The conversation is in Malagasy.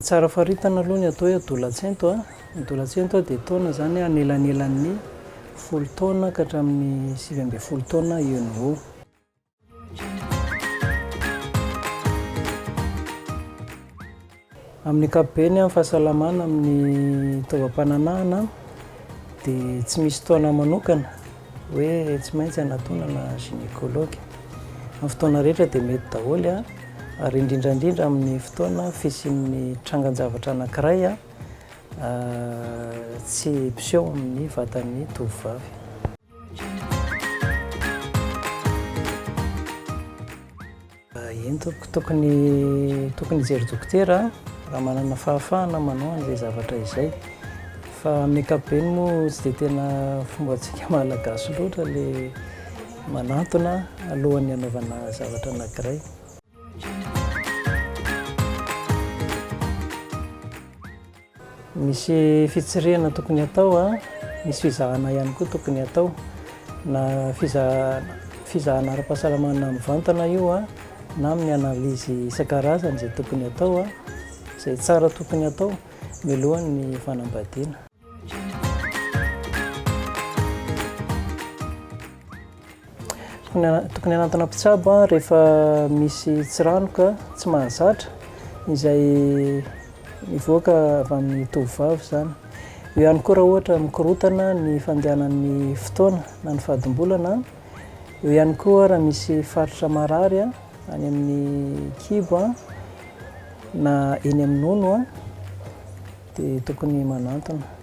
Tsara faritana aloha ny atao hoe adolatsento a. Ny adolatsento dia taona izany anelanelan'ny folo taona ka hatramin'ny 19 taona eo no ho eo. Amin'ny ankapobeny, ny fahasalamana amin'ny taovam-pananahana dia tsy misy taona manokana hoe tsy maintsy anatonana gynécologue. Amin'ny fotoana rehetra dia mety daholo ary indrindra indrindra amin'ny fotoana fisian'ny trangan-javatra anankiray tsy mpiseho amin'ny vatan'ny tovovavy. Eny tompoko, tokony tokony hijery dokotera raha manana fahafahana manao an'izay zavatra izay. Fa amin'ny ankapobeny moa tsy dia tena fombantsika malagasy loatra ilay manantona alohan'ny hanaovana zavatra anankiray. Misy fitsirihana tokony hatao, misy fizahana ihany koa tokony hatao. Na fizahana ara-pahasalamana mivantana io na amin'ny analyse isan-karazany izay tokony hatao, izay tsara tokony hatao mialohan'ny fanambadiana. Tokony hanantona mpitsabo rehefa misy tsiranoka tsy mahazatra izay mivoaka avy amin'ny tovovavy izany. Eo ihany koa raha ohatra mikorontana ny fandehanan'ny fotoana na ny fadimbolana. Eo ihany koa raha misy faritra marary any amin'ny kibo na eny amin'ny nono dia tokony manantona.